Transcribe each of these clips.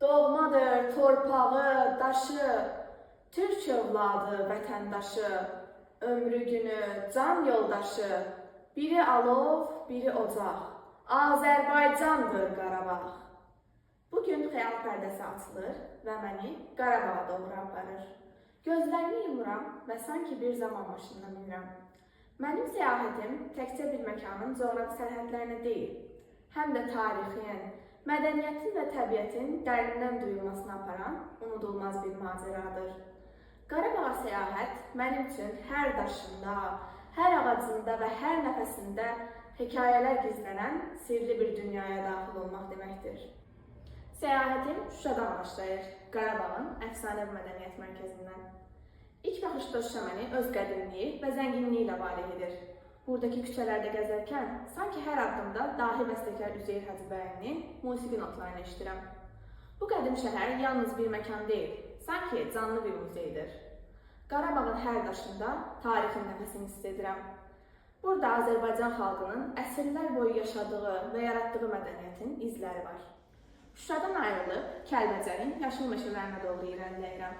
Doğmadır torpağı, daşı, Türk övladı, vətəndaşı, ömrü günü, can yoldaşı, biri alov, biri ocaq, Azərbaycandır Qarabağ. Bugün xəyal pərdəsi açılır və məni Qarabağa doğru aparır. Gözlərimi yumuram və sanki bir zaman maşınına minirəm. Mənim səyahətim təkcə bir məkanın coğrafi sərhədlərinə deyil, həm də tarixin, mədəniyyətin və təbiətin dərindən duyulmasına aparan unudulmaz bir macəradır. Qarabağa səyahət mənim üçün hər daşında, hər ağacında və hər nəfəsində hekayələr gizlənən sirli bir dünyaya daxil olmaq deməkdir. Səyahətim Şuşadan başlayır, Qarabağın əfsanəvi mədəniyyət mərkəzindən. İlk baxışda Şuşa məni öz qədimliyi və zənginliyi ilə valeh edir. Buradakı küçələrdə gəzərkən sanki hər addımda dahi bəstəkar Üzeyir Hacıbəylinin musiqi notlarını eşidirəm. Bu qədim şəhər yalnız bir məkan deyil, sanki canlı bir muzeydir. Qarabağın hər daşında tarixin nəfəsini hiss edirəm. Burada Azərbaycan xalqının əsrlər boyu yaşadığı və yaratdığı mədəniyyətin izləri var. Şuşadan ayrılıb Kəlbəcərin yaşıl meşələrinə doğru irəliləyirəm.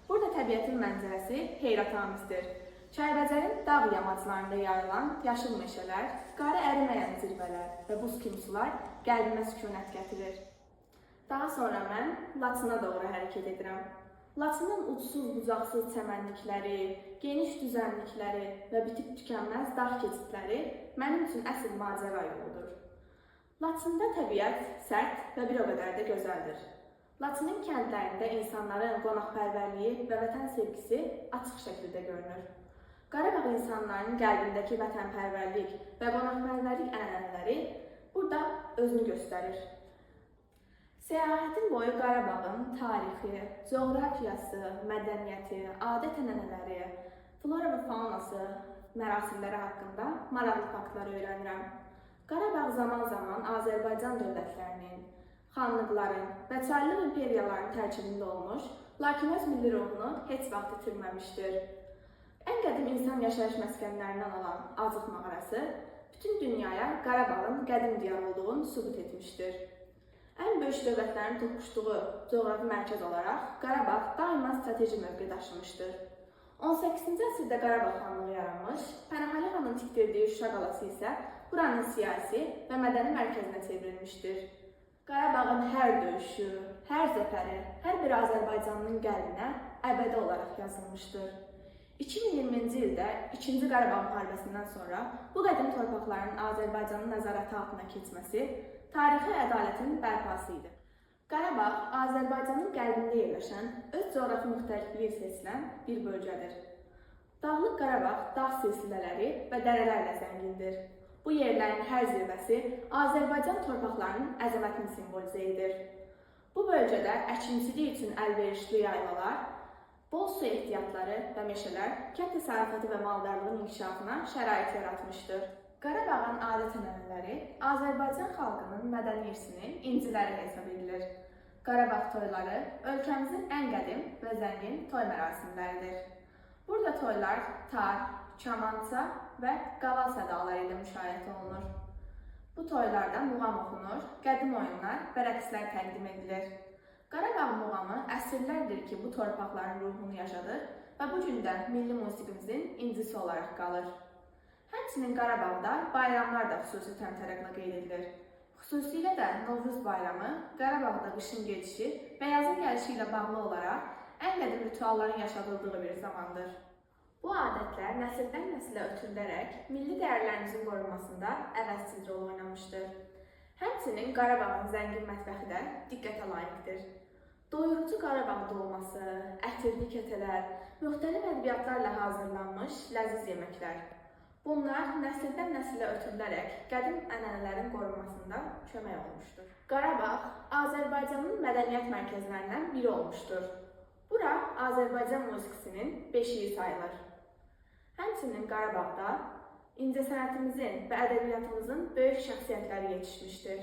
Burada təbiətin mənzərəsi heyratamizdir. Kəlbəcərin dağ yamaclarında yayılan yaşıl meşələr, qarı əriməyən zirvələr və buz kimi sular qəlbimə sükunət gətirir. Daha sonra mən Laçına doğru hərəkət edirəm. Laçının ucsuz-bucaqsız çəmənlikləri, geniş düzənlikləri və bitib tükənməz dağ keçidləri mənim üçün əsl macəra yoludur. Laçında təbiət sərt və bir o qədər də gözəldir. Laçının kəndlərində insanların qonaqpərvərliyi və vətən sevgisi açıq şəkildə görünür. Qarabağ insanlarının qəlbindəki vətənpərvərlik və qonaqpərvərlik ənənələri burada özünü göstərir. Səyahətim boyu Qarabağın tarixi, coğrafiyası, mədəniyyəti, adət-ənənələri, flora və faunası, mərasimləri haqqında maraqlı faktlar öyrənirəm. Qarabağ zaman-zaman Azərbaycan dövlətlərinin, xanlıqların və çarlıq imperiyalarının tərkibində olmuş, lakin öz milli ruhunu heç vaxt itirməmişdir. Ən qədim insan yaşayış məskənlərindən olan Azıq mağarası bütün dünyaya Qarabağın qədim diyar olduğunu sübut etmişdir. Ən böyük dövlətlərin toqquşduğu coğrafi mərkəz olaraq Qarabağ daima strateji mövqe daşımışdır. 18-ci əsrdə Qarabağ xanlığı yaranmış, Pənahəli xanın tikdirdiyi Şuşa qalası isə buranın siyasi və mədəni mərkəzinə çevrilmişdir. Qarabağın hər döyüşü, hər zəfəri, hər bir Azərbaycanlının qəlbinə əbədi olaraq yazılmışdır. 2020-ci ildə 2-ci Qarabağ müharibəsindən sonra bu qədim torpaqların Azərbaycanın nəzarəti altına keçməsi tarixi ədalətin bərpası idi. Qarabağ Azərbaycanın qərbində yerləşən, öz coğrafi müxtəlifliyi seçilən bir bölgədir. Dağlıq Qarabağ dağ silsilələri və dərələrlə zəngindir. Bu yerlərin hər zirvəsi Azərbaycan torpaqlarının əzəmətini simvolizə edir. Bu bölgədə əkinçilik üçün əlverişli yaylalar, bol su ehtiyatları və meşələr kənd təsərrüfatı və maldarlığın inkişafına şərait yaratmışdır. Qarabağın adət-ənənələri Azərbaycan xalqının mədəni irsinin inciləri hesab edilir. Qarabağ toyları ölkəmizin ən qədim və zəngin toy mərasimləridir. Burada toylar tar, kamança və qaval sədaları ilə müşayiət olunur. Bu toylarda muğam oxunur, qədim oyunlar və rəqslər təqdim edilir. Qarabağ muğamı əsrlərdir ki, bu torpaqların ruhunu yaşadır və bu gün də milli musiqimizin incisi olaraq qalır. Həmçinin Qarabağda bayramlar da xüsusi təmtəraqla qeyd edilir. Xüsusilə də Novruz bayramı Qarabağda qışın gedişi və yazın gəlişi ilə bağlı olaraq ən qədim ritualların yaşadıldığı bir zamandır. Bu adətlər nəsildən nəsilə ötürülərək milli dəyərlərimizin qorunmasında əvəzsiz rol oynamışdır. Həmçinin Qarabağın zəngin mətbəxi də diqqətə layiqdir. Doyurucu Qarabağ dolması, ətirli ketələr, müxtəlif ədviyyatlarla hazırlanmış ləziz yeməklər. Bunlar nəsildən nəsilə ötürülərək qədim ənənələrin qorunmasında kömək olmuşdur. Qarabağ Azərbaycanın mədəniyyət mərkəzlərindən biri olmuşdur. Bura Azərbaycan musiqisinin beşiyi sayılır. Həmçinin Qarabağda incəsənətimizin və ədəbiyyatımızın böyük şəxsiyyətləri yetişmişdir.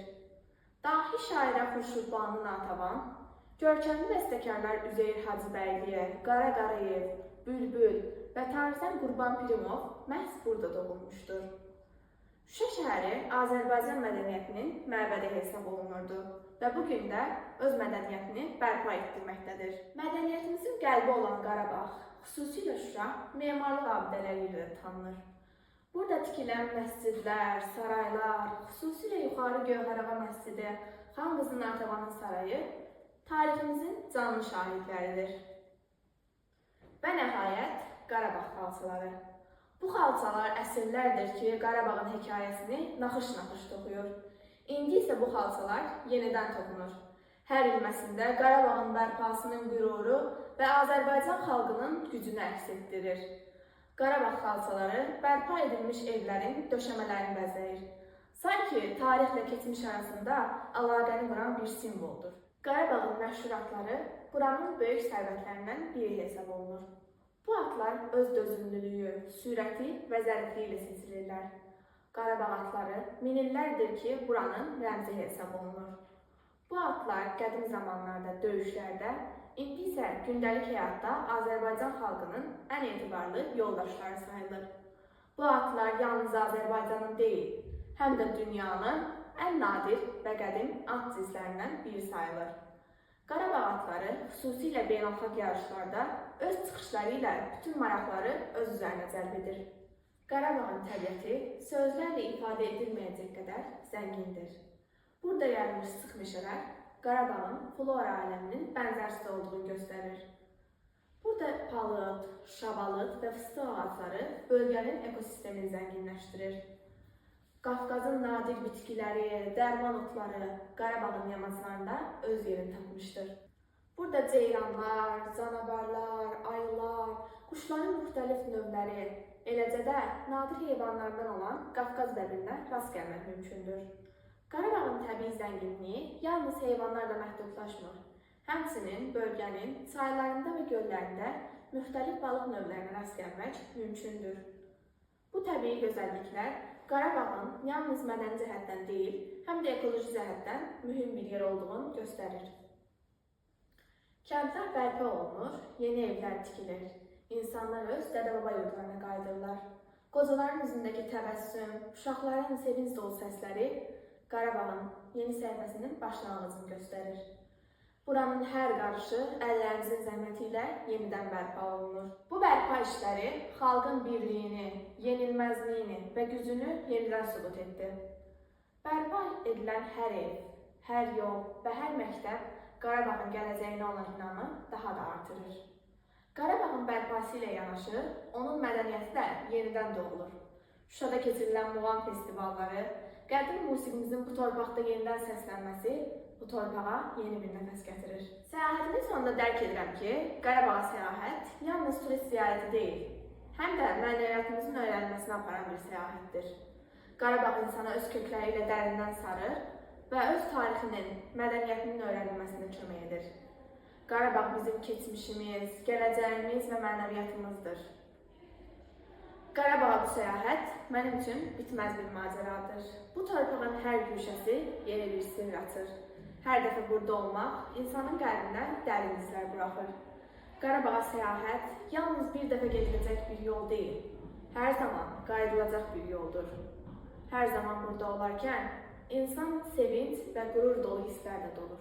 Dahi şairə Xurşudbanu Natavan, görkəmli bəstəkarlar Üzeyir Hacıbəyliyə, Qara Qarayev, Bülbül və tarixən Qurban Pirimov məhz burada doğulmuşdur. Şuşa şəhəri Azərbaycan mədəniyyətinin məbədi hesab olunurdu və bu gün də öz mədəniyyətini bərpa etdirməkdədir. Mədəniyyətimizin qəlbi olan Qarabağ, xüsusilə Şuşa, memarlıq abidələri ilə də tanınır. Burada tikilən məscidlər, saraylar, xüsusilə Yuxarı Gövhərağa məscidi, Xan qızı Natəvanın sarayı tariximizin canlı şahidləridir. Və nəhayət, Qarabağ xalçaları. Bu xalçalar əsrlərdir ki, Qarabağın hekayəsini naxış-naxış toxuyur. İndi isə bu xalçalar yenidən toxunur. Hər ilməsində Qarabağın bərpasının qüruru və Azərbaycan xalqının gücünü əks etdirir. Qarabağ xalçaları bərpa edilmiş evlərin döşəmələrini bəzəyir. Sanki tarixlə keçmiş arasında əlaqəni quran bir simvoldur. Qarabağın məşhur atları buranın böyük sərvətlərindən biri hesab olunur. Bu atlar öz dözümlülüyü, sürəti və zərifliyi ilə seçilirlər. Qarabağ atları min illərdir ki, buranın rəmzi hesab olunur. Bu atlar qədim zamanlarda döyüşlərdə, indi isə gündəlik həyatda Azərbaycan xalqının ən etibarlı yoldaşları sayılır. Bu atlar yalnız Azərbaycanın deyil, həm də dünyanın ən nadir və qədim at cinslərindən biri sayılır. Qarabağ atları xüsusilə beynəlxalq yarışlarda öz çıxışları ilə bütün maraqları öz üzərinə cəlb edir. Qarabağın təbiəti sözlərlə ifadə edilməyəcək qədər zəngindir. Burada yayılmış sıx meşələr Qarabağın flora aləminin bənzərsiz olduğunu göstərir. Burada palıd, şabalıd və fıstıq ağacları bölgənin ekosistemini zənginləşdirir. Qafqazın nadir bitkiləri, dərman otları Qarabağın yamaclarında öz yerini tapmışdır. Burada ceyranlar, canavarlar, ayılar, quşların müxtəlif növləri, eləcə də nadir heyvanlardan olan Qafqaz bəbirinə rast gəlmək mümkündür. Qarabağın təbii zənginliyi yalnız heyvanlarla məhdudlaşmır. Həmçinin bölgənin çaylarında və göllərində müxtəlif balıq növlərinə rast gəlmək mümkündür. Bu təbii gözəlliklər Qarabağın yalnız mədəni cəhətdən deyil, həm də ekoloji cəhətdən mühüm bir yer olduğunu göstərir. Kəndlər bərpa olunur, yeni evlər tikilir. İnsanlar öz dədə-baba yurdlarına qayıdırlar. Qocaların üzündəki təbəssüm, uşaqların sevinc dolu səsləri Qarabağın yeni səhifəsinin başlanğıcını göstərir. Buranın hər qarışı əllərimizin zəhməti ilə yenidən bərpa olunur. Bu bərpa işləri xalqın birliyini, yenilməzliyini və gücünü yenidən sübut etdi. Bərpa edilən hər ev, hər yol və hər məktəb Qarabağın gələcəyinə olan inamı daha da artırır. Qarabağın bərpası ilə yanaşı, onun mədəniyyəti də yenidən doğulur. Şuşada keçirilən muğam festivalları, qədim musiqimizin bu torpaqda yenidən səslənməsi bu torpağa yeni bir nəfəs gətirir. Səyahətimin sonunda dərk edirəm ki, Qarabağa səyahət yalnız turist ziyarəti deyil, həm də mənəviyyatımızın öyrənilməsinə aparan bir səyahətdir. Qarabağ insana öz kökləri ilə dərindən sarır və öz tarixinin, mədəniyyətinin öyrənilməsinə kömək edir. Qarabağ bizim keçmişimiz, gələcəyimiz və mənəviyyatımızdır. Qarabağa bu səyahət mənim üçün bitməz bir macəradır. Bu torpağın hər güşəsi yeni bir sirr açır. Hər dəfə burada olmaq insanın qəlbinə dərin izlər buraxır. Qarabağa səyahət yalnız bir dəfə gediləcək bir yol deyil, hər zaman qayıdılacaq bir yoldur. Hər zaman burada olarkən insan sevinç və qürur dolu hisslərlə dolur.